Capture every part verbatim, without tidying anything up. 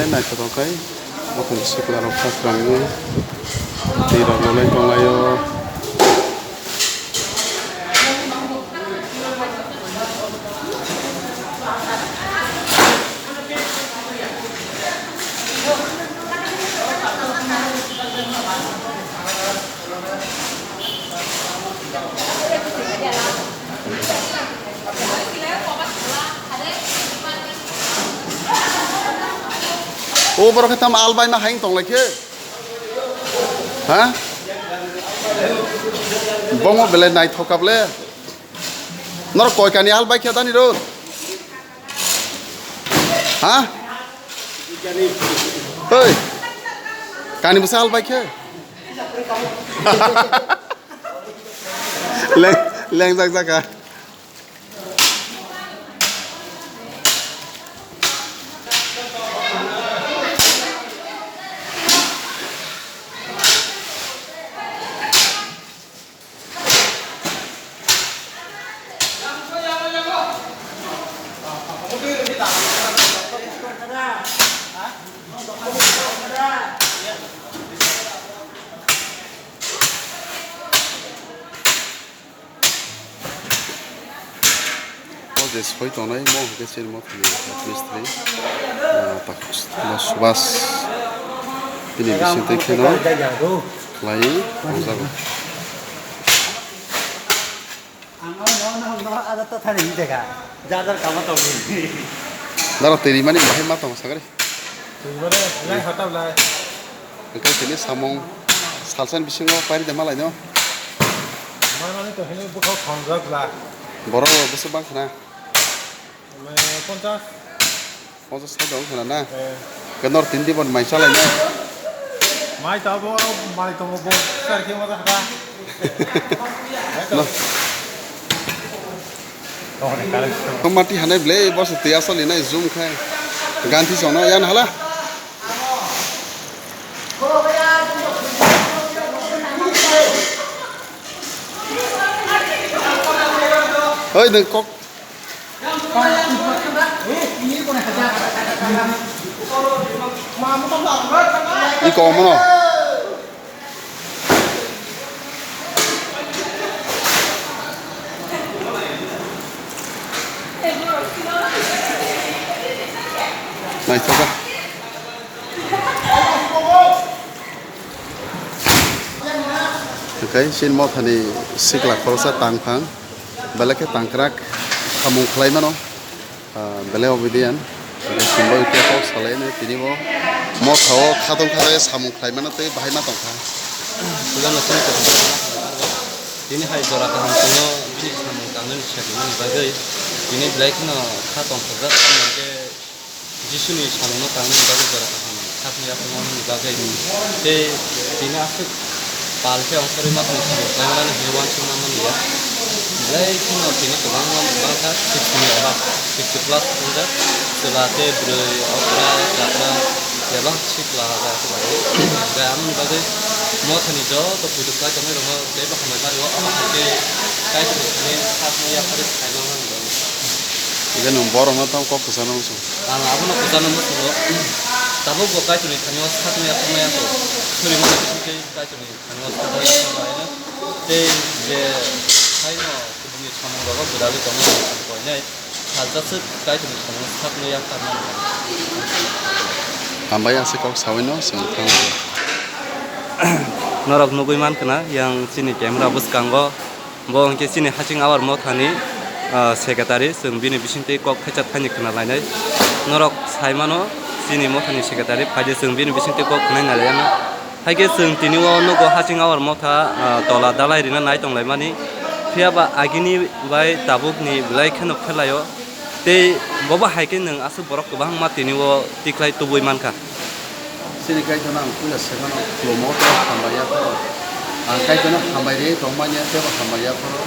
Naithotok khai, mothani sikla rok khasrangwi twi rok bolai tonglaio. O borok khe tamo albai ma haino tong lai khe? Ha? Bomo belai naithok kha ble. Norok koi kani albai khe dani ro? Ha? Oi. Kani bwsa albai khe? Leng, lengjak jaka. O je soi tongnai, mo hwnkhe chini mothani mistri, ah, tak mo Subhas bini bisingtwi kheno khlai tongjago. Dara twi rimani bahai ma tongo sakari. Twi rimani lai hota lai. Hwnkhe tini samung salsani bisingo pairi de malaino. Manani to hini bukhok thongjak la. Borok bwswk bang khna. Ponchas. Ponchas side wng khna na. Eh. Ke nor tin dibon mai chalai na. Mai tabo mai tongo bo sar khe ma kha. No. Mati hanai ble, bo se twi asol inai zoom khai. Ganthi songno yan hala. Oi, nwng kok. Iko mono. Naithoka. Hwnkhe chini mothani sikla khoroksa tangphang, belai khe tangkrak samung khlai mano. Ah, belai obediyan. Hwnkhe chwngno khe kok salai nai tini bo motha o khatong khatai samung khlai mano tei bahai ma tongkha. Puilano chini kwthang tini hai jora kaham chwngno bini samung tangnani sakimani bagwi tini belai kheno kha tongthokjak, tamo hwnkhe Jisuni samungno tangnani bagwi jora kaham. Sakni yapharmani bagwi tei tini aswk pal khe ongkhorwi ma tong khlaimani hinwi uansukma manliya. Belai kheno tini kwbangma bangkha sixty ni above, sixty plus wngjak. Chwla tei bwrwi, okra, chakra, bebak sikla hajak kwbangwi. Hwnkhe aboni bagwi mothani joto puitu khlai tongnai rokno teibo hambai ma rio, omo hai khe Kaitorni thani sakni yapharwi khlaima manliya. Hwnkhe nwng borokno tamo kok kwchangno wng song? Ang abono kwchangno muchungo. Tabuk bo Kaitorni thani o sakni yapharmaya kho. Suri mani bising tei Kaitorni thani o sakni yapharmaya no. Tei je haino kubuni samung rogo gwdalwi tongo, ang koinai salsa swk Kaitorni thani o sakni yapharmani. Hambai aswk kok saui no chwng thango. Norok nugui mankha na, yang chini camera bwskango. Bo hwnkhe chini Hasing Awar mothani, ah, secretary, chwng bini bisingtwi kok khaisa thaini khna lainai. Norok sai mano, chini mothani secretary, phaidi chwng bini bisingtwi kok khnai nai laiyano. Haikhe chwng tini o nugo Hasing Awar motha, ah, tola dalai rina nai tong laimani. Phiya ba agini bai tabukni belai kheno phelaio. Tei bobo hai khe nwng aswk borok kwbangma tini o tikhlai tubui mankha. Chini Kaitorno ang puila se mano, khulumo tei hambai yapharo. Ang Kaitorno hambai rwi tongmani tei bo hambai yapharo.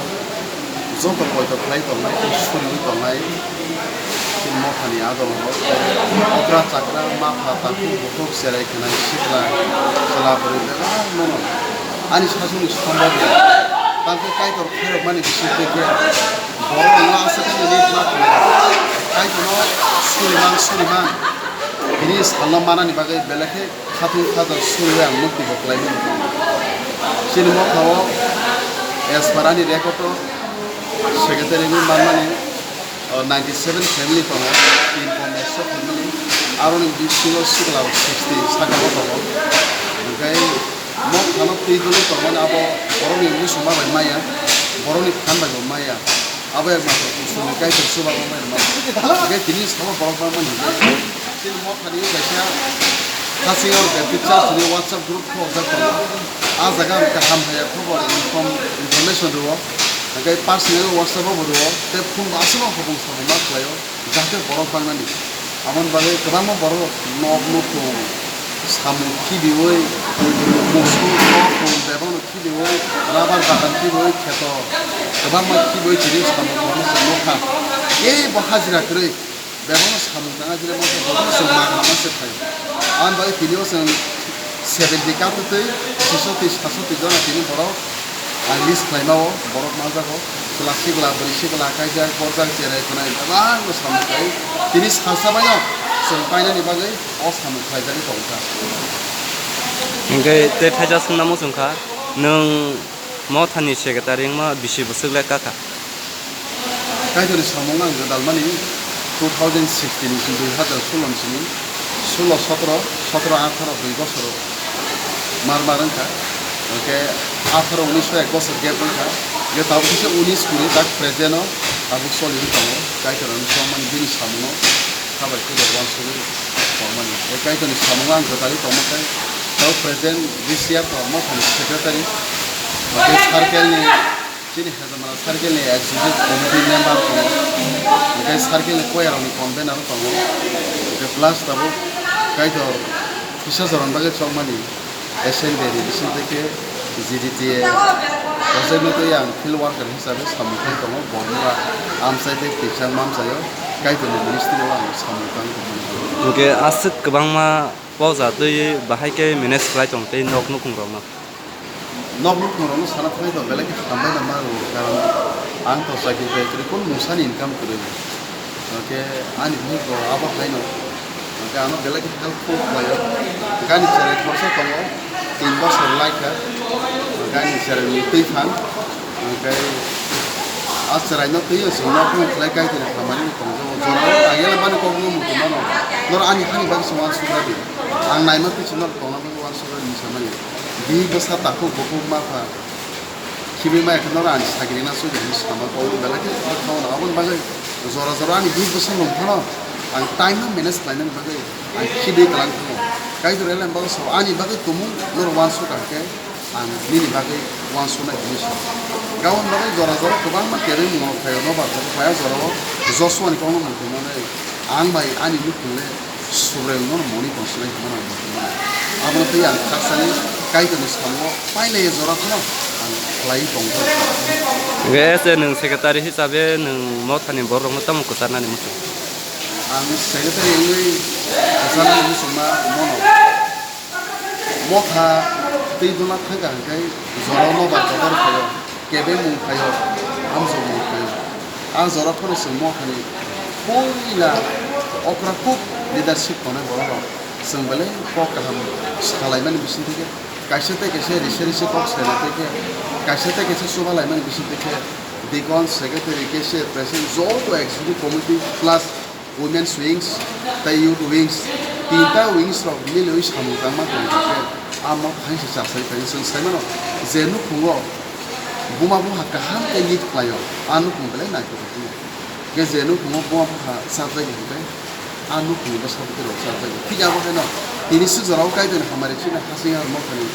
Joto poito khlai tongnai tei suriui tongnai chini mothani adolrok, okra chakra, mapha, takhuk, bukhuk, cherai khnai, sikla, chwla, bwrwi bebak mano. Ani sajwkni sombor ya. Tangkhe Kaitor khairokmani bisingtwi khe borok no aswk khe nini ma khlai. Kaitorno suriman, suriman. Tini salno manani bagwi belai khe khatung khaja suriwi ang mukti bo khlaimani. Chini motha o as per ani record o secretary wngwi manmani, o, ninety seven family tongo, tin pon ekso family, aroni bisingo sikla rok sixty saka o tongo. Hwnkhe mothano twi dwlwi tongmani abo borokni uansukma bai maya, borokni phan bai bo maya. Abo ekmatro Iswrni Kaitor chubago bai rwmani. Hwnkhe tini sabo borok bangmani hwnkhe chini mothani kaisa Hasingam Baptist Church ni WhatsApp group khobjak tongo. A jaga hwnkhe hamhaiya khobor inform-, information rwo. Hwnkhe personal WhatsApp o bo rwo. Tei phone bo aswkno hopung sapung ma khlaio. Jahate borok bangnani. Aboni bagwi kwbangma borok nok nukhung, samung khibiwi, musuk, nokhung, bebakno khibiwi, rabar bagan khibiwi, kheto kwbangma khibiwi chini samung borokno chwng nukha. Tei bo hajira kwrwi bebakno samung tang hajira masa borokno chwng ma rwna se phaio. Aboni bagwi tini o chwng seventy kapitwi sisoti sasoti jona tini borok ang list khlaima o borok manjago. Chwla sikla, bwrwi sikla, kaijak, borjak, cherai, khwnai bebakno samung khlai. Tini salsa baino chwng painani bagwi o samung khlaijagwi tongkha. Hwnkhe tei phaisa swngna muchungkha, nwng mothani secretary wngma bisi bwswk le kaka? Kaitorni samung ang gwdalmani two thousand sixteen ni dui hazar solo ni simi, solo, sotoro, sotoro, atharo, dui bosoro mar mar wngkha. Hwnkhe atharo unis o ek bosor gap wngkha. Hwnkhe tabuk kisa unis kuri tak present o tabuk choli wng tongo. Kaitor ang swmani bini samungo kha bai khe bai uansugwi tongmani. Tei Kaitorni samungo ang gwdalwi tongma khe tabuk present this year to mothani secretary, hwnkhe circle ni Chini Hezamara circle ni executive committee member tongo, hwnkhe circle ni choir rokni convener tongo, hwnkhe plus tabuk Kaitor kisa jorani bagwi chongmani S N D ni bising twi khe G D T A project no twi ang field worker hisabe samung khai tongo, Bormura amchai tei Kwchang mamchaio Kaitorni ministry o ang samung tang tongmani. Hwnkhe aswk kwbangma poja twi bahai khe manage khlai tong tei nok nukhung rokno. Nok nukhung rokno sana thangwi to belai khe hambai no ma rwo, karon ang to chakri bai kwrwi, kun mungsani income kwrwi. Hwnkhe ani bihik bo abo haino, hwnkhe ano belai khe helpful khlaio. Hwnkhe ani cherai khoroksa tongo, tin bosor lai kha, hwnkhe ani cherai ni twi phan, hwnkhe a cherai no twi o chwng nok nukhung khlai Kaitor ni hamari tongjago. Jorao ang yala bani kok no muchung mano, noro ani hani bagwi se uansuk rw di, ang naima twi se norok tongna bagwi uansuk rw di hinwi samani. Bihik bwsa takhuk bukhuk ma pha khibi maya khe norok ani sagri na sujak hinwi sama kok belai khe kok kha mano. Aboni bagwi jora jora ani bihik bwsa nung phano ang time no manage khlainani bagwi ang khibi kwlang kha. Kaitor elem bagwi so ani bagwi tumung norok uansuk kha khe ang nini bagwi uansuknai hinwi sa. Gabon bagwi jora jora kwbangma kebengmung rok phaio, nobar jora phaio, jorao Joshua ni kokno muchung mano ang bai ani nukhung le Subraiyung nono moni tong sinai hwnmano ang muchungmano. Abono twi ang khaksani Kaitorni samungo pailaiya jora phano ang khlaiwi tongjago. Hwnkhe se nwng secretary hisabe nwng mothani bororokno tamo kwcharnani muchung? Ang secretary wngwi kwcharnani muchungma mono. Motha twi duna thangkha hwnkhe jorao nobar kotor phaio, kebengmung phaio, hamjakmung phaio. A jora phano chwng mothani puila okra kuk leadership tongnai borok rok. Chwng belai kok kaham salaimani bisingtwi khe kaisa tei kaisa risa risi kok salaimani twi khe kaisa tei kaisa chuba laimani bisingtwi khe deacon, secretary, cashier, president joto executive committee plus Women's wings tei youth wings tinta wings rok miliwi samung tangma tong khe, a motha hai se chasai phai chwng sai mano je nukhungo buma bupha kaham khe lead khlaio, a nukhung belai naithothok wngya. Khe je nukhungo buma bupha chapjak ya hwnkhe a nukhungni bwsa bwtwi rok chapjak ya. Thik abo haino tini swk jorao Kaitorni hamari chini hasing aro mothani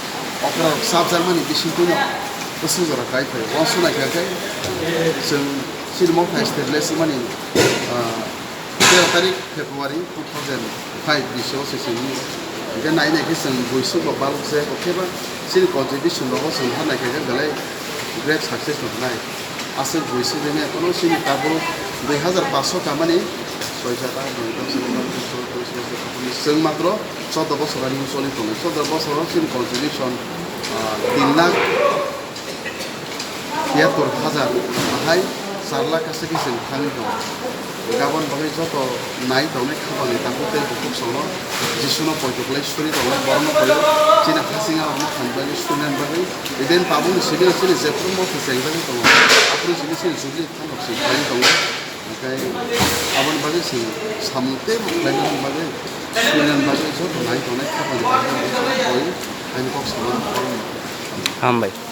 okra rok chapjakmani bisingtwi no bwswk jora kai phai. Uansuk nai kha khe chwng chini motha establish wngmani, ah, tero tarik February two thousand five bisio se chini. Hingke nai nai khe chwng buisuk bo balok se, khe ba chini contribution rogo chwng ha nai khe belai great success no hnai. Aswk buisuk de ne kono chini tabuk dui hazar paanch so kamani soi sata dui dos chwng matro chordo bosor ani choli tongo. Chordo bosor o chini contribution, ah, tin lakh tiyattor hajar, bahai char lakh kaisa khe chwng thangwi tongo. Gabon bagwi joto nai tongnai khapangni takhuk tei bukhuk songno Jisuno poito khlai suri tongnai borokno poio chini hasing arokno hambai suri nani bagwi. Eden tabukni simi chini jephuru motha chengjagwi tongo. Aphuru simi chini jubli thanrok se khlai tongo. Hwnkhe aboni bagwi se samung teibo khlaina bagwi suri nani bagwi joto nai tongnai khapangni takhuk tei bukhuk songno poio. Haini kok samano borokno. Hambai.